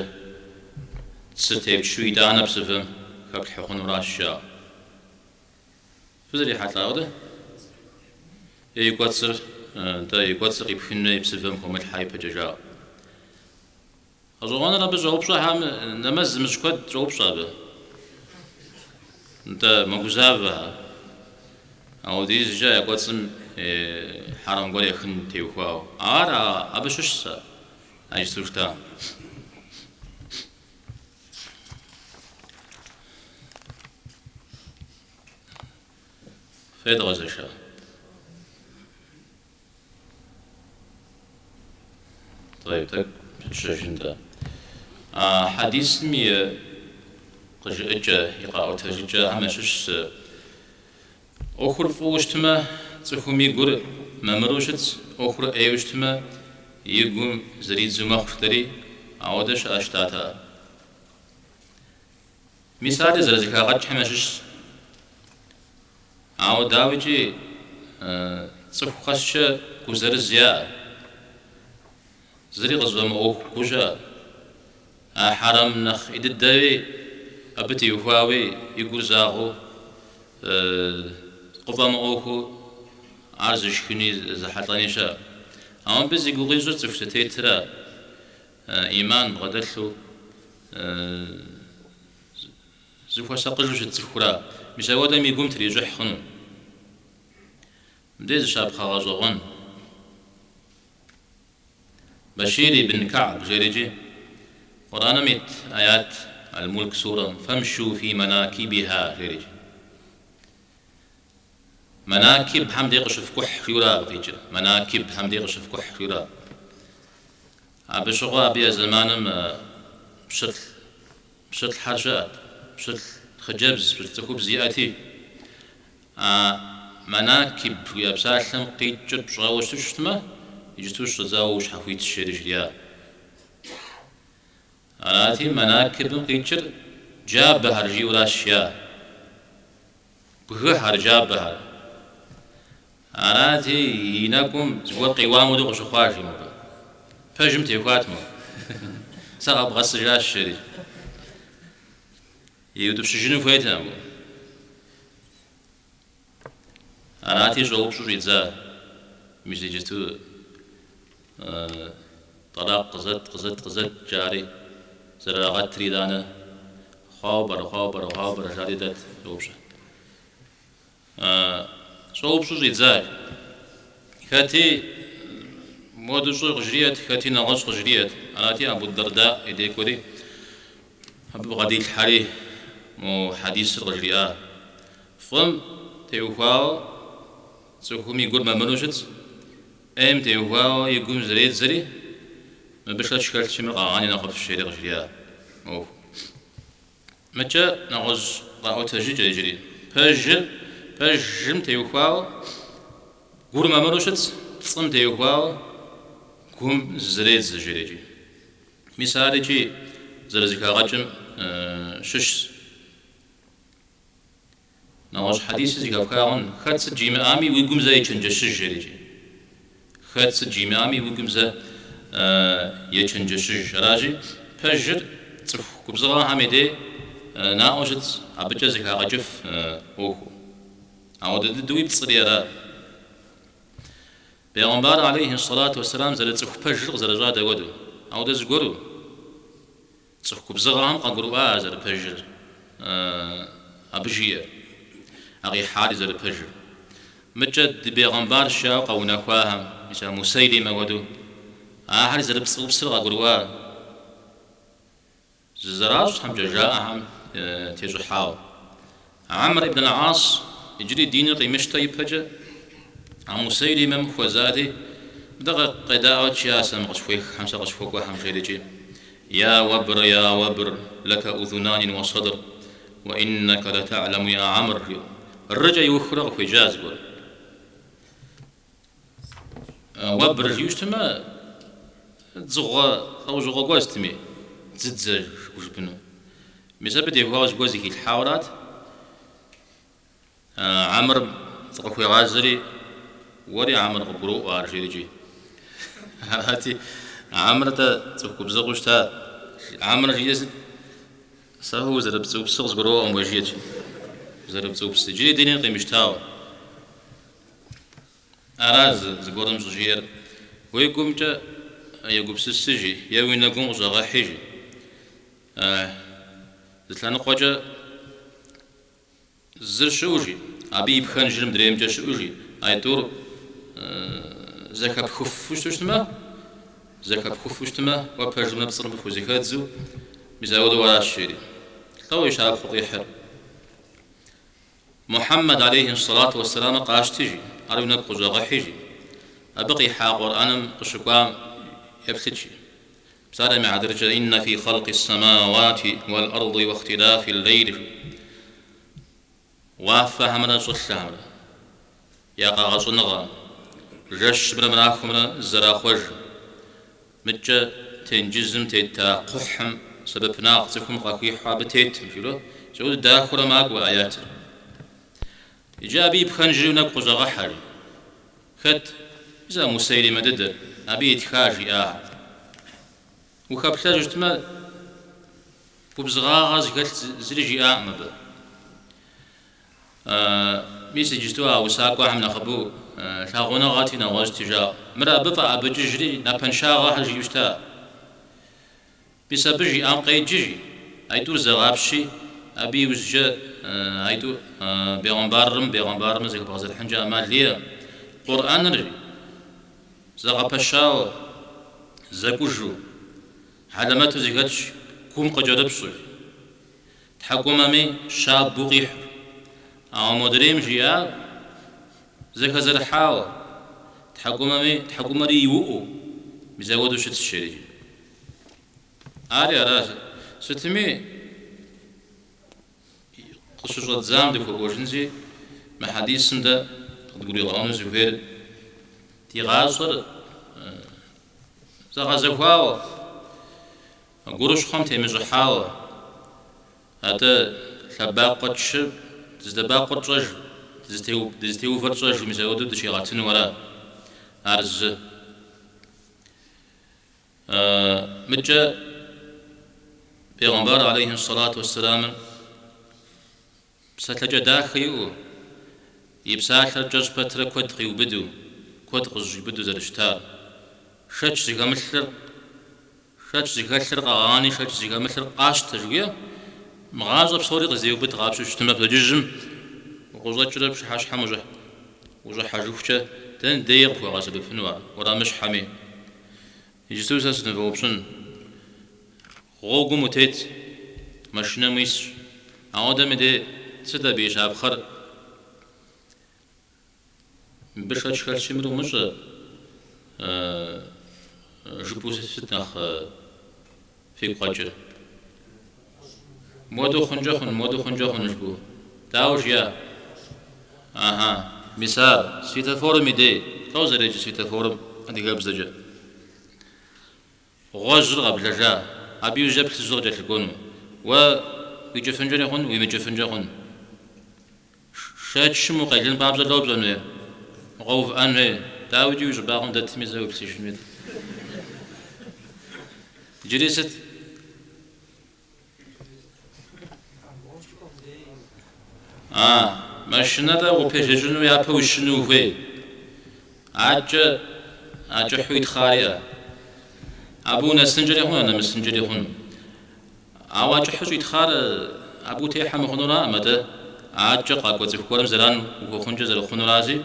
цыр тепчу, итӏанэ псывэм хэплъхьэ хъунуращ, жаӏэу. Фызэрихьэлӏа ауэдэ? Е и кӏуэцӏыр, нтӏэ, и кӏуэцӏыр къипхын хуей псывэм хомылъхьэ ипэкӏэ жаӏэу. Гъэщӏэгъуэныр абы щӏэупщӏэхэм нэмэз зымыщӏ куэд щӏоупщӏэ абы. Нтӏэ, мэгузавэхэр. Ауэдизкӏэ я кӏуэцӏым хьэрэм гуэр ехын теухуауэ. Ар абы щыщщ а иджыпсту жытӏам. Федгъэзэша? Тӏэкӏу, тӏэкӏу пытщэжын-тӏэ. А хьэдисым и къыжыӏыкӏэ, и къаӏуэтэжыкӏэхэм ящыщщ зы. ӏуэхур фӏыуэ щытмэ, цӏыхум и гур мамыру щытщ, ӏуэхур ӏейуэ щытмэ, и гум зридзу мэхъу жытӏэри, ауэдэ щыӏэ щытатэкъэ. Мис ари зэрызэхагъэкӏхэм ящыщщ. Ауэ дауикӏи цӏыху къэскӏэ гу зырыз яӏэ. Зыри къызыфӏэмыӏуэху гу щыӏэ. А хьэрэм нэхъ ӏей дыдэуи, абы теухуауи и гур загъэу къыфӏэмыӏуэхуу ар зышхыни зэхьэлӏэни щыӏэ. Ауэ мыбы зи гугъу ищӏыр цӏыху зэтетра, ӏиман бгъэдэлъу зыхуэсакъыжу щыт цӏыхура. Мис ауэдэм и гум трищӏыхь хъуну. Мыбдеж зы щапхъэ гъэщӏэгъуэн. Башир ибн Ка'б жерикӏи, Къурӏэным ит аят Аль-Мулк сурэм, Фамшу фи манакибиха жерикӏи. Манакибхэм дей къыщыфкӏухь жиӏэура абы къикӏыр. Манакибхэм дей къыщыфкӏухь жиӏэура. Абы щыгъуэ абы я зэманым пщылӏ, пщылӏхэр щыӏэт, пщылӏ хъыджэбз, пщылӏ цӏыхубз иӏэти. А манакиб жиӏэ псалъэм къикӏыр пщӏэуэ щытмэ, иджыту щыщӏэдзауэ ущхьэхуитщ, жери жриӏа. Арати, манакибым къикӏыр джабэхэр жиӏэуращ жиӏа. Бгыхэр, джабэхэр. Арати, и нэгум зыгуэр къиуам хуэдэу къыщыхъуа, жи мобы. Пэжым техуат мо. Сэ къэбгъэсыжащ, жери. Иутӏыпщыжыну хуейтэкъым мобы. Арати, щӏэупщӏу щӏидза. Мис иджысту тӏэлакъ къызэт, къызэт, къызэт, жари, зэрырагъэтри итӏанэ хъуауэ пӏэрэ, хъуауэ пӏэрэ, хъуауэ пӏэрэ, жари дэт щӏоупщӏэ. Щӏэупщӏу щӏидза. Хэти муэду щӏы къыжриӏэт, хэти нэгъуэщӏ къыжриӏэт. Арати, Абу Дэрда и дей кӏуэри, абы бгъэдилъхьэри мо хьэдисыр къыжриӏа. Фӏым теухуауэ цӏыхум и гур мамыру щытщ, ӏейм теухуауэ и гум зредзэри, мыбы шэч хэлъщи, мыр къэгъани нэхъыфӏщ, жери къыжриӏа ӏуэху. Мыкӏэ нэгъуэщӏ къаӏуэтэжыкӏэ иджыри. Пэжыр, пэжым теухуауэ гур мамыру щытщ, пцӏым теухуауэ гум зредзэ, жери икӏи. Мис ар икӏи зэрызэхагъэкӏым щыщщ. Нэгъуэщӏ хьэдиси зэхэфха хъун, хэт сыт жимыӏами, уи гум зэ ечэнджэщыж, жери икӏи. Хэт сыт жимыӏами, уи гум зэ ечэнджэщыж. Аращи, пэжыр цӏыху губзыгъэхэм и дей наӏуэу щытщ, абыкӏэ зэхагъэкӏыф ӏуэху. Ауэдэ дыдэуи пцӏыри ара. Бегъымбар алейхи сэлату уэсэлам зэрыцӏыху пэжыр къызэращӏар дауэдэу? Ауэдэ зыгуэру. Цӏыху губзыгъэхэм къагурыӏуа ар зэрыпэжыр, абы жиӏэр, а къихьари зэрыпэжыр. Мыкӏэ ди бегъымбарщ жаӏэу къэунэхуахэм, мис а Мусайлимэ хуэдэу, ахэр зэрыпцӏыупсыр къагурыӏуа, зызэращӏхэмкӏэ жаӏэхэм тещӏыхьауэ. Амр ибн аль-Ас иджыри диныр къимыщтэ ипэкӏэ а Мусайлимэм хуэзати, мыдэ къедаӏуэт, жиӏа сэ мы къысхуеххэм, сэ къысхуэкӏуэхэм, жерикӏи, Я уэбр, я уэбр, лэкэ ӏузунанин уэ садр, уэ иннэкэ лэта'лэму я Амр, жиӏэу. Рыкӏэ иухыурэ къыхуеджа зыгуэр. Уэбр жиӏэу щытмэ, дзыгъуэ лӏэужьыгъуэ гуэр сытми, дзыдзэ жыпӏэну. Мис абы теухуауэ зыгуэр зэхилъхьауэрат. Амр зыкъыхуегъазэри, уэри Амр къыбгуроӏуэ ар, жерикӏи. Арати, Амр-тӏэ цӏыху губзыгъэу щыта. Амр жиӏэр сыт? Сэ уэ узэрыпцӏыупсыр къызгуроӏуэм уэ, жиӏэт. Узэрыпцӏыупсыр. Иджыри диныр къимыщтауэ. Ара зыгуэрым щӏыжиӏэр, уи гумкӏэ егупсысыжи е уи нэгум къыщӏэгъэхьи, зы лъэныкъуэкӏэ зыр щыӏэу, абы и пхэнжыр мыдреймкӏэ щыӏэу, айтӏур зэхэпхыфу щытмэ, зэхэпхыфу щытмэ, уэ пэжымрэ пцӏымрэ пхузэхэдзу, мис ауэдэу аращ, жери. Лӏо и щапхъэу къихьыр. Мухьэммэд алейхи сэлату уэсэламыр къащти, жи, ар уи нэгу къыщӏэгъэхьи, жи, абы къихьа Къурӏэным къыщыкӏуам еплъыт, жи. Псалъэм и хьэтыркӏэ, Иннэ фи хъэлкъи ссэмауати уэл ӏэрди уэ ихтилафи ллейл, уафэхэмрэ щӏылъэхэмрэ я къэгъэщӏыныгъэм, жэщымрэ махуэмрэ зэрахъуэжым, мыдкӏэ тенджызым тета кхъухьым сэбэпынагъ цӏыхум къахуихьу абы тетым, жиӏэурэ, мис дахэурэ макӏуэ аятыр. Иджы абы и пхэнжри уи нэгу къыщӏэгъэхьэ, жи. Хэт? Мис а Мусэйлимэ дыдэр, абы итха жиӏахэр. Ухэплъэжу щытмэ, губзыгъагъэ зыхэлъ зыри жиӏакъым абы. Мис иджысту а усакӏуэхэм нэхъыбэу лъагъуныгъэти нэгъуэщӏти жаӏэу. Мыр абы фӏэӏэбыкӏыжри напэншагъэхэр жиӏэу щыта. Мис абы жиӏам къеджи, жи, аитӏур зэгъапщи, абы иужькӏэ аитӏур бегъымбарым бегъымбарымрэ зэхэбгъэзэрыхьынкӏэ ӏэмал иӏэкъым. Къурӏэныр, жи, зэгъэпэщауэ, зэкӏужу, хьэлэмэту зэхэтщ, гум къыкӏэрыпщӏу, жи, тхьэкӏумэми щабэу къихьу. Ауэ модрейм жиӏар зэхэзэрыхьауэ, тхьэкӏумэми тхьэкӏумэри иуӏуу, мис апхуэдэу щытщ, жери, жи. Ари аращ. Сытми, къыщыщӏэддзам дыхуэкӏуэжынщи, мы хьэдисым дэ къыдгуригъэӏуэну зыхуейр ди гъащӏэр зэгъэзэхуауэ, гурыщхъуэм темыщӏыхьауэ, атӏэ лъэбакъуэ тчы дыздэбакъуэр тщӏэжу, дызытеувэр тщӏэжу, мис апхуэдэу дыщигъэтыну ара? Ар зы. Мыдкӏэ Бегъымбар алейхи сэлату уэсселамыр псэлъэкӏэ дахэ иӏэу, и псалъэр кӏэщӏ пэтрэ куэд къиубыду, куэд къызэщӏиубыдэу зэрыщытар. Шэч зыхэмылъыр, шэч зыхэлъыр къэгъани, шэч зыхэмылъыр къащтэ жыхуиӏэ, мы гъащӏэ псори къызэреубыд къапщтэу щытмэ, пщэдджыжьым укъыщӏэкӏрэ пщыхьэщхьэм ущӏыхьэжыхукӏэ дэнэ деи къыпхуэгъэсэбэпыну ар, уэрамыщхьэми. Иджысту сэ сынывэупщӏын. Гъуэгум утет, машинэм уисщ. Ауэдэм и дей сыт абы и щапхъэр? Мыбы шэч хэлъщи, мыр умыщӏэ, жыпӏэу сыт нэхъ фигу къэкӏыр? Модэу хъункӏэ хъун, модэу хъункӏэ хъун жыпӏэу. Дауэ жиӏа? Аха, мис ар, светофорым и дей. Лӏо зэреджэ светофорым адыгэбзэкӏэ? Гъуэжьыр къэблэжа, абы иужькӏэ плъыжьыр къыкӏэлъыкӏуэну. Уэ уикӏыфынкӏэри хъун, уимыкӏыфынкӏэ хъун. Шэчым укъелын папщӏэ лӏо пщӏэн хуейр? Укъэувыӏэн хуей. Дауикӏи уи щӏыбагъым дэтми зэ уеплъыжын хуейт. Иджыри сыт? А, машинэ-тӏэ укъыпежэкӏыну япэ уищыну ухуей. Адэкӏэ а кӏыхьу итхъар иӏэ. Абы унэсынкӏэри хъун, унэмысынкӏэри хъун. Ауэ а кӏыхьу щӏитхъар абы утехьэ мыхъунураӏым, атӏэ адэкӏэ къакӏуэ цӏыху гуэрым зэран ухуэхъункӏэ зэрыхъунурази,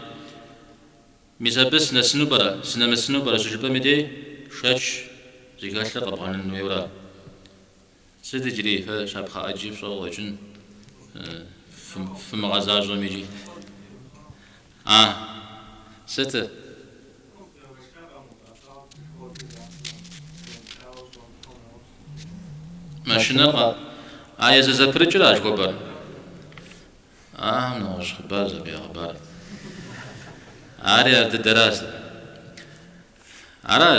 мис абы сынэсыну пӏэрэ, сынэмысыну пӏэрэ щыжыпӏэм и дей шэч зыхэлъыр къэбгъэнэн хуейуэра. Сыт иджыри фэ щапхъэ ӏэджи фщӏэуэ къыщӏэкӏын фымыгъэзащӏэм иджи? А, сыт? Машинэр къа... А езы зэпрыкӏыра жыхуэпӏэр? Ахэм нэгъуэщӏ хъыбар зэб я хъыбар. Ари ар дыдэращ. Ара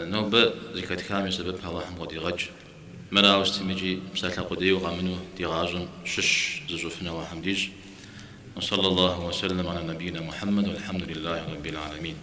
нобэ зэхэтхам и сэбэп Алыхьым къыдигъэкӏ. Мыр ауэ сытми икӏи псалъэ къудейуэ къэмынэу ди гъащӏэм щыщ зыщӏыфын Алыхьым дищӏ. Уэ саллаллаху уэ сэллэм аля набийна Мухьэммэд уэлхьэмдулиллахи раббил гьалэмин.